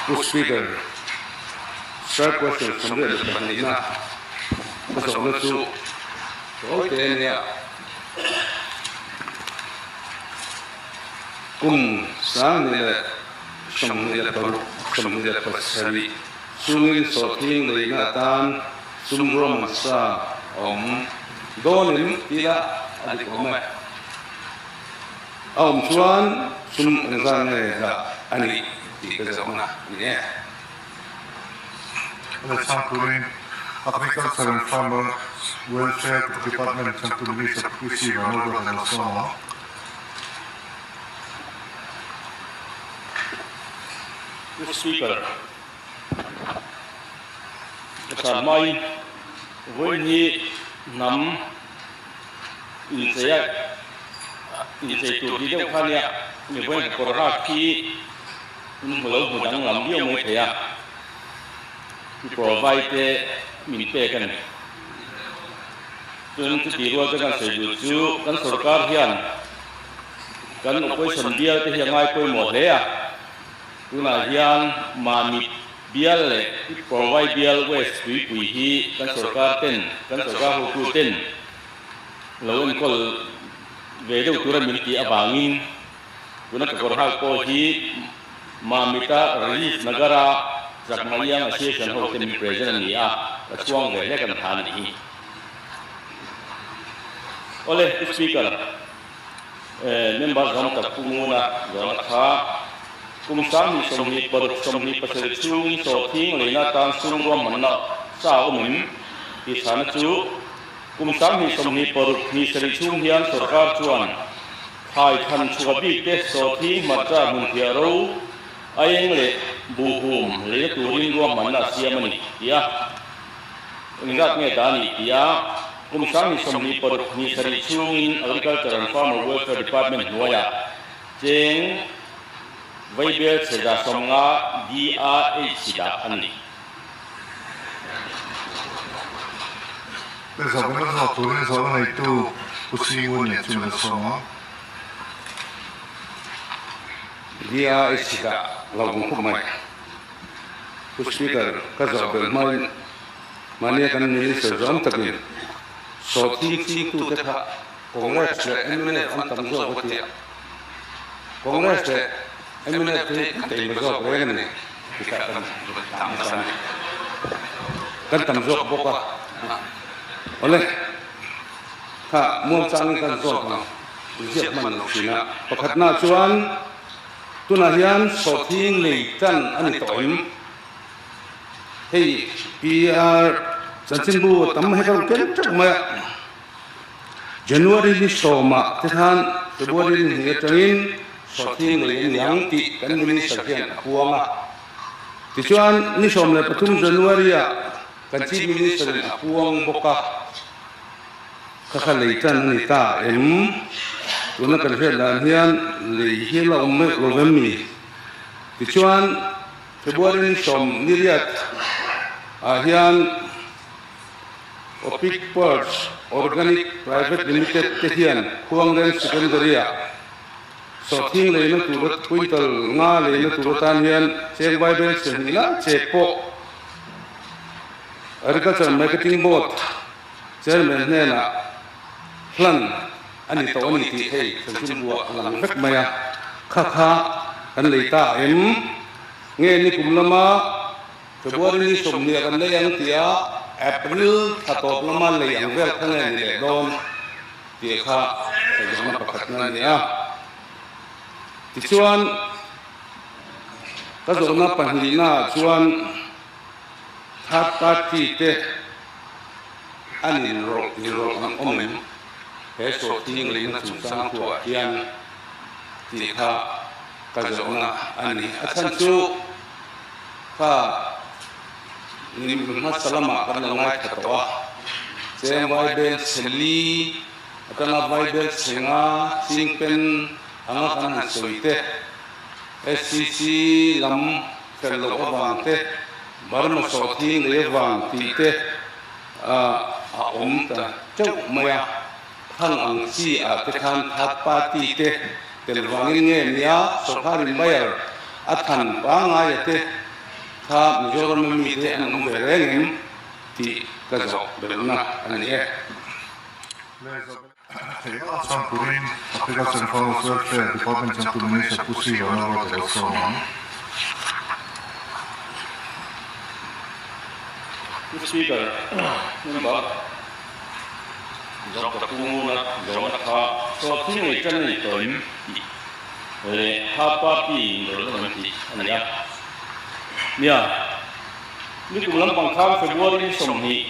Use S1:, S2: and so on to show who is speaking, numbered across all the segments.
S1: Pu Speaker, Star question 22na ka zawhna chu tawi te ania. Kum 2026, 27 chungin sawhthing leina atan sum ruahman sa a awm dawn em tih lah a dik awm e. A awm chuan sum engzat nge dah a nih tih ka zawhna a ni e.
S2: Lehchhang turin Agriculture and Farmer Welfare Department changtu Minister Pu PC Vanlalruata lo sawm ang.
S3: Pu Speaker, ka chhan hmain vawiin hi hnam incheia inchei tur tih deuh kha nia, mi vawiin ka kawr hak khi In hmu lo hmu danglam viau mai thei a, i provide te min pek a ni. Chuan chuti rual te kan sawi duh chu kan sorkar hian kan opposition bial te hi a ngai pawimawh hle a, tunah hian mahni bial leh provide bial west tuipui hi kan sorkar ten kan sorkar hotu ten lo enkawl ve deuh tura min tih avangin Tuna ka kawr hak pawh hi Mamita Rajiv Nagara Chakma Young Association ho te min present a ni a, ka chhuang ve hle kan tha a nih hi. Awle, Pu Speaker, member zawm tak Pu Nguna zawhna kha kum 2026, 27 chhungin sawhthing leina atan sum ruahmanna sa awm em tih chhana chu kum 2026, 27 chhung hian sorkar chuan Thlai than chhuah bik te sawhthing hmarcha hmun thiah ro aieng leh buhhum leina turin ruahmanna a siam a ni ti a. Engzat nge dah a nih ti a, kum 2026, 27 chhungin Agriculture and Farmer Welfare Department hnuaiah cheng vaibel chhe 50 DRH dah a ni.
S2: Zawhna zawh turin zawhna neitu Pu Singun leh chu min sawm a.
S1: DRH dah lo ang khawp mai. Pu Speaker, ka zawh belh hmain mahnia kan Minister zawm takin sawhthing chingtute kha Congress leh mnf an tam zawk a tia. Congress leh mnf hi an teima zawk reng a ni tih kha kan tam nasa a ni. Kan tam zawk bawk a. Awle, kha muangchangin kan zawk ang ziak hman loh thin a. Pakhatna chuan tunah hian sawhthing lei tan a ni tawh em? Hei PR chanchinbu tam hek a rawn ken teuh mai a. January ni sawmah te khan February ni hnih atangin sawhthing lei a ni ang tih kan Minister hian a puang a. Tichuan ni 13 January-ah kan Chief Minister-in a puang bawk a, kha kha lei tan a ni ta em? Tuna kan hriat dan hian lei hi la awm meuh lo vem mi? Tichuan February ni 10 ni riat ah hian Opic Perch Organic Private Limited te hian Khuangleng Secondary-ah sawhthing leina tura quintal nga leina tur atan hian cheng vaibel chhe hnih lai chek pawh Agriculture Marketing Board Chairman hnenah hlan a ni tawh a ni tih hei chanchinbuah a lang vek mai a, kha kha kan lei ta em? Nge nikum lama February ni 20 kan lei ang tih a April thla tawp lama lei ang vel kha nge ni leh dawn tih kha sawizawnna pakhatna a ni a. Tichuan, ka zawhna pahnihnaah chuan third party te an inrawlh inrawlh ang awm em? He sawhthing leina chungchang thuah hian tih kha ka zawhna a ni. A chhan chu. Kha nim hmasa lamah kan lo ngaithla tawh a, cheng vaibel chhe li atanga vaibel chhe nga chingpen anga kan han sawi te, SCC lam fel loh avang te, Burma sawhthing lei avang tih te a awm ta teuh mai a, khang ang chi ah te khan third party te tel vangin nge nia sawrkharin buyer a than pangngai a te. kha Mizoram a mite an awm ve reng em tih ka zawh belhna a ni e.
S2: Theih chuan turin Agriculture and Farmers Welfare Department changtu Minister Pu Sri Vanlalruata lo sawm ang.
S3: Pu Speaker, member Doctor Pu Nguna zawhna kha sawrthing lei tan a ni tawh em tih leh third party inrawlh na awm tih a ni a. Nia, nikum lampang khan February ni 20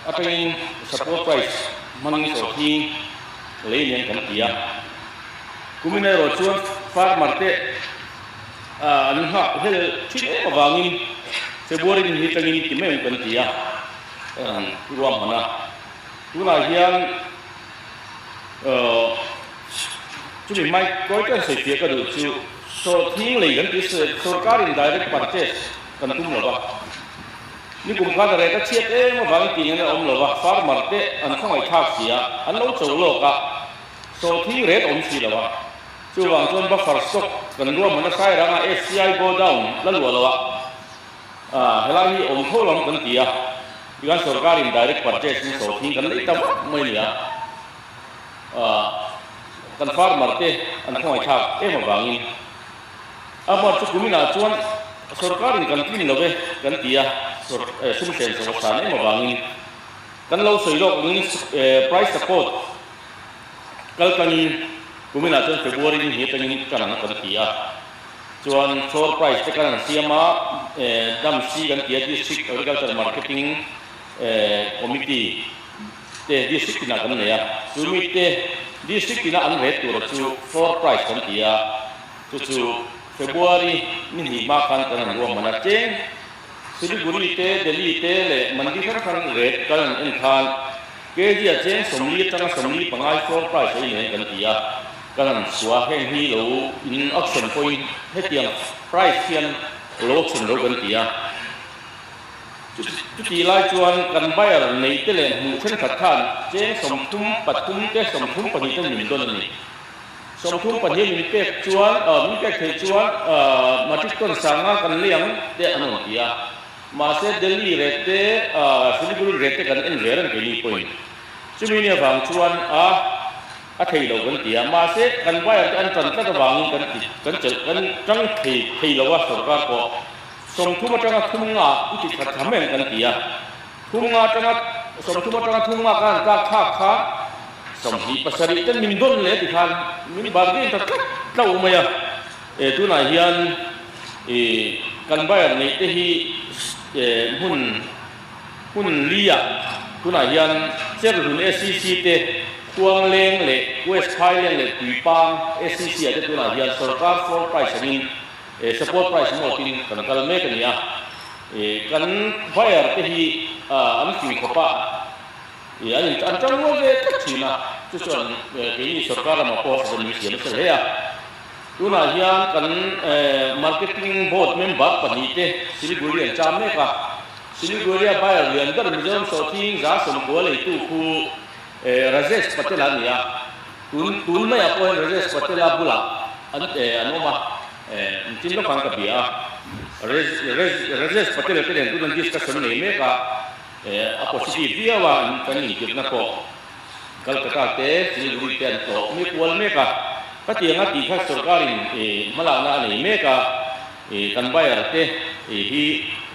S3: atangin support price hmangin sawrthing lei lian kan ti a. Kumin erawh chuan farmer te an nghak hel thin em avangin February ni hi atangin ti mai ang kan ti a, an ruahman a. Tunah hian chumi mai kawi kan sawi fiah ka duh chu sawrthing lei kan ti sorkarin direct purchase kan tum lo va, nikum khan a rate a chhiat em avangin tih ngaihna a awm lo va, farmer te an khawngaih thlak si a, an lo cho lawk a, sawrthing rate a awm si lo a, chuvang chuan buffer stock kan ruahman a sairanga FCI godown la luah lo a. Helai hi awm tho lam kan ti a, tikhan sorkarin direct purchase in sawrthing kan neih ta vak mai a ni a, kan farmer te an khawngaihthlak em avangin amah chu kuminah chuan sorkarin kan tlin lo e kan ti a, sum hren chho a san em avangin kan lo sawi lawk angin price support kal tlangin kuminah chuan February ni hi atangin tan ang kan ti a. Chuan floor price te kan han siam a, DAMC kan ti a, District Agriculture Marketing Committee te district tinah kan nei a, chu mi te district tina an ret tura chu floor price kan ti a, chu chu February ni hnih hma khan kan han ruahman a, cheng Siliguri te, Delhi te leh Mandi hrang hrang ret kan han en khan kg a cheng 40 atanga 45 floor price a ineng kan ti a. Kan han chhuah heng hi lo in auction pawhin hetiang price hian lo auction lo kan ti a. Chutih lai chuan kan buyer neih te leh hmuh thenkhat khan cheng 33 te 32 te min dawn a ni. 32 min pek chuan min pek theih chuan matric ton sanga kan lei ang te an rawn ti a. Mahse Delhi rate te Siliguri rate te kan en ve reng keini pawhin. Chumi ni avang chuan a a thei lo kan ti a, mahse kan buyer te an tan tlat avangin kan ti kan chelh kan tang thei thei lo a sorkar pawh 30 atanga thum nga i ti that tham em kan ti a, thum nga atanga 30 atanga thum nga kan han tlak thlak kha 27 ten min dawn leh ti khan min bargain ta tlat tlo mai a, e tunah hian i kan buyer neih te hi e hmun Hmun lia tunah hian Cherhlun SCC te, Khuangleng leh West Highland leh Tuipang SCC ah te tunah hian sorkar floor price angin support price mawtin kan kal mek a ni a. Kan buyer te hi an fing khawp a, an in an tang rual ve tlat thin a, chu chuan keini sorkar lamah pawh harsatna min siam nasa hle a. Tunah hian kan marketing board member pahnih te Siliguri an cham mek a. Siliguri a buyer lian ber Mizoram sawhthing 90% leitu khu Rajesh Patel a ni a. Tun tun maiah pawh hian Rajesh Patel a bulah an an awm a, tin lawk khan ka bia a. Rajesh Patel te nen tun an discussion nei mek a, a positive viau a kan intirhna pawh Calcutta te Siliguri te an tlawh mek ual mek a. Khatianga tih kha sorkarin hmalakna a nei mek a. Kan buyer te hi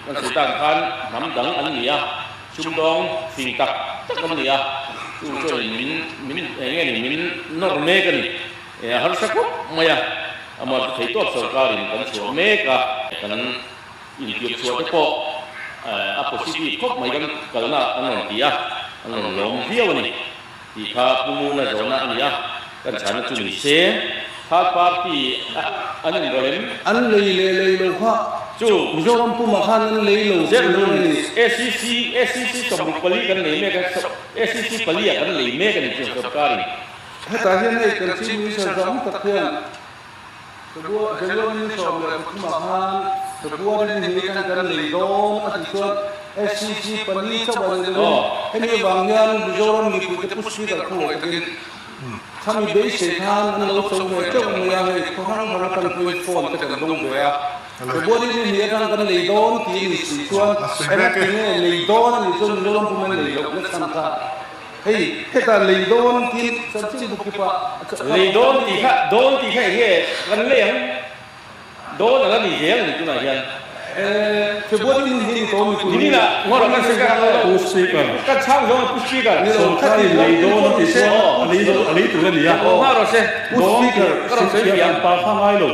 S3: kan sawi tan khan hnam dang an ni a, sumdawng fing tak tak an ni a, chu chuanin min min eng nge ni min nawr mek a ni. A harsa khawp mai a, amah chu thei tawp sorkarin kan chhuah mek a, kan intir chhuah te pawh a positive khawp mai kan kalna an rawn ti a, an rawn lawm viau a ni. Tih kha Pu Nguna zawhna a ni a, kan chhana chu ni se. Third party an inrawlh em?
S1: An lei leh lei lo kha
S3: Chu.
S1: Mizoram pumah khan an lei lo tih
S3: Zerhlun
S1: a ni.
S3: SEC SEC 64 kan lei mek a, SEC pali ah kan lei mek a ni chu sorkarin.
S1: Hetah hian hei kan Chief Minister zawng tak hian January ni 13 ah khan February ni hnih atang kan lei dawn a tih chuan SCC pali chauh a ni lovin hemi avang hian Mizoram mipuite pu Speaker khawngaih takin khami beisei khan an lo cho ve teuh mai a, hei khaw hrang hrang atang pawhin phone te kan dawng ve a. February ni hnih atang kan lei dawn tih a nih si chuan engati nge lei dawn a nih chuan Mizoram pum an lei loh na chhan kha hei hetah lei dawn tiin chanchin bu kipah
S3: Lei dawn tih kha dawn tih kha eng nge kan lei ang? Dawn a la ni zel a ni tunah hian.
S1: February ni hi ni tawh mi tur
S3: ni. Niminah ngawt kan sawi kha
S4: Pu Speaker.
S3: Ka chhang zawng a Pu Speaker.
S4: Sorkarin lei dawn a tih chuan a lei a lei tur a ni a.
S3: Hma rawh se.
S4: Dawn tih hrilhfiah an pa kha ngai lo.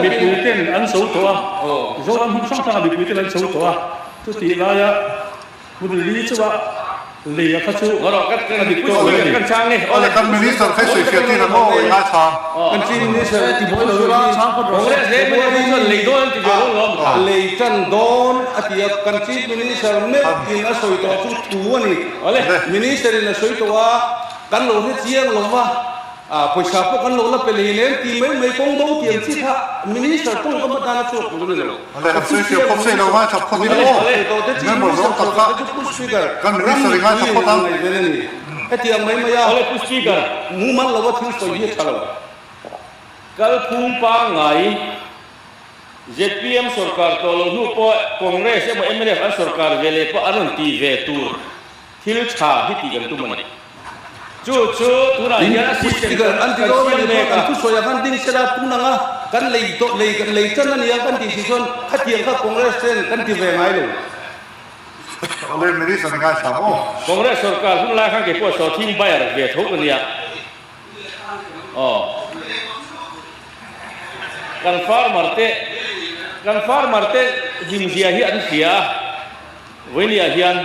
S4: Mipui ten an cho tawh a. Zoram hmun hrang hrangah mipui ten an cho tawh a. Chutih laia Hun li chauh a lei a kha chu a dik tawh lo a ni.
S2: Awle kan Minister kha i sawi fiah tir ang aw i ngaithla.
S1: Kan Chief Minister a ti buai lo hi lei tan dawn a ti a, kan Chief Minister meuh in a sawi tawh chu thu a ni. Minister in a sawi tawh a, kan lo hre chiang lo va. Pawisa pawh kan lo la pe lei lem ti mai mai kawng do tiang chi kha Minister tawng ka hmatan a chhuak tur a ni lo.
S2: Ale han sawi fiah phawt sei lo ngaithla phawt ila aw. Member zawng tak kha kan Minister i ngaithla phawt ang.
S1: Hetiang mai mai a mumal lo a thil sawi hi a tha lo.
S3: Kalphung pangngai zpm sorkar tawh lo hnu pawh Congress emaw mnf an sorkar ve leh pawh an rawn ti ve tur Thil tha hi tih kan tum a ni. Chu chu tunah hian a system kan siam mek a.
S1: Kan thusawi ah khan ding sela tun anga kan lei tawh lei lei chan a nia kan tih si chuan khatiang kha Congress ten kan ti ve ngai lo.
S2: Awle minister ni ngai thlam aw.
S3: Congress sorkar hun lai khan kei pawh sawhthing buyer ve tho ka nia. Aw. Kan farmer te kan farmer te hlimzia hi an hria a. Vawinia hian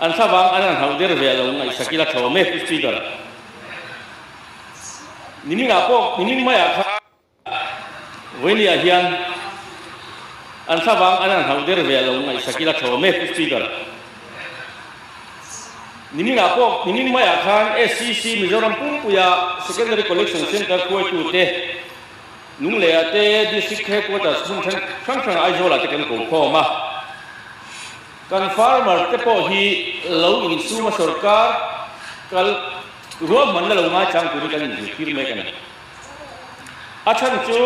S3: an thlavang an han hauh der ve lo ngaihsak ila tho awm e Pu Speaker. Niminah pawh nimin maiah khan Vawinia hian an thlavang an han hauh der ve lo ngaihsak ila tho awm e Pu Speaker. Niminah pawh nimin maiah khan SCC Mizoram pumpuia Secondary Collection Centre hruaitute Lungleiah te District Headquarters hmun hrang hrang Aizawlah te kan ko khawm a. Kan farmer te pawh hi lo insuma sorkar kal ruahmanna lo ngaichang turin kan inzirtir mek a ni. A chhan chu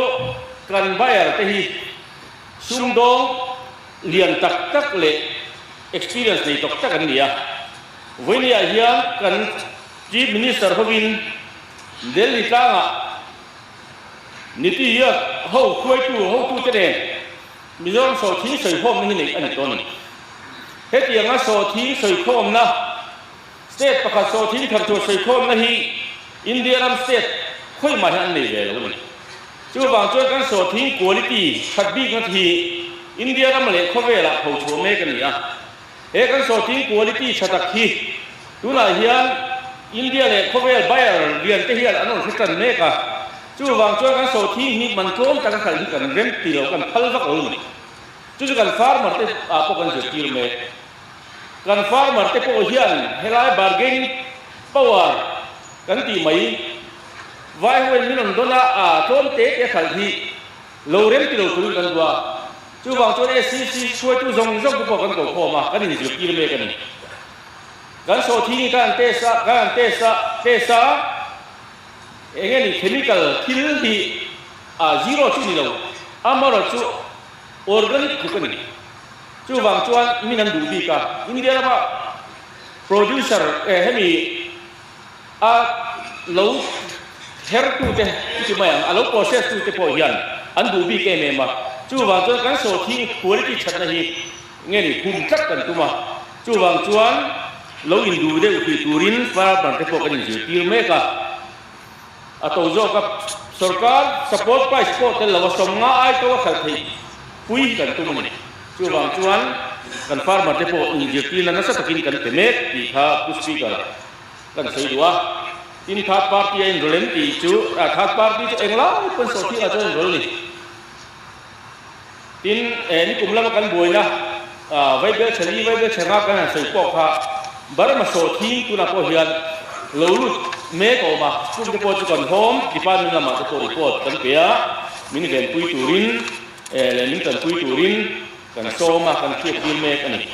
S3: kan buyer te hi sumdawng lian tak tak leh experience nei tawk tak an ni a. Vawinia hian kan Chief Minister hovin Delhi tlangah Niti Yak ho hruaitu hotute nen Mizoram sawhthing sawikhawmna hi neih a ni tawh a ni. Hetianga sawhthing sawikhawmna, state pakhat sawhthing tharchhuah sawikhawmna hi India ram state khawimah hian an nei ve lo a ni. Chuvang chuan kan sawhthing quality that bikna hi India ram leh khawvelah phochhuah mek a ni a. He kan sawhthing quality tha tak hi tunah hian India leh khawvel buyer lian te hian an rawn hre tan mek a, chuvang chuan kan sawhthing hi man tlawm tak a khalh hi kan rem ti lo, kan phal vak lo ni. Chu chu kan farmer te ah pawh kan zirtir mek. Kan farmer te pawh hian helai bargaining power kan tih mai vai ho in min rawn dawn a, tlawm te te a khalh hi lo rem ti lo turin kan duh a. Chuvang chuan SCC hruaitu zawng zawng te pawh kan ko khawm a, kan inzirtir mek a ni. Kan sawhthing hi kan han test a, kan han test a, test a, eng nge ni chemical thil hi a zero chu ni lo, amaherawhchu organic tluk a ni. Chuvang chuan min an duh bik a, India lama producer eh hemi a lo hertute i ti mai ang, a lo process tute pawh hian an duh bik em em a. Chuvang chuan kan sawhthing quality thatna hi nge ni hum tlat kan tum a. Chuvang chuan lo induh deuh tih turin farmer te pawh kan inzirtir mek a. A to zawk a, sorkar support price pawh tel lo a 50 ai to a khalh theih pui hi kan tum a ni. Chuvang chuan kan farmer te pawh inzirtirna nasa takin kan pe mek tih kha Pu Speaker kan sawi duh a. Tin third party a inrawl em tih chu, third party chu englai pawn sawhthing ah chuan a inrawl a ni. Tin nikum lama kan buaina Vaibel Chhali, Vaibel Chhanga kan han sawi pawh kha Burma sawhthing tunah pawh hian lo lut mek a awm a, chung te pawh chu kan Home Department lamah te pawh report kan pe a, min venpui turin leh min tanpui turin kan sawm a, kan hriattir mek a ni.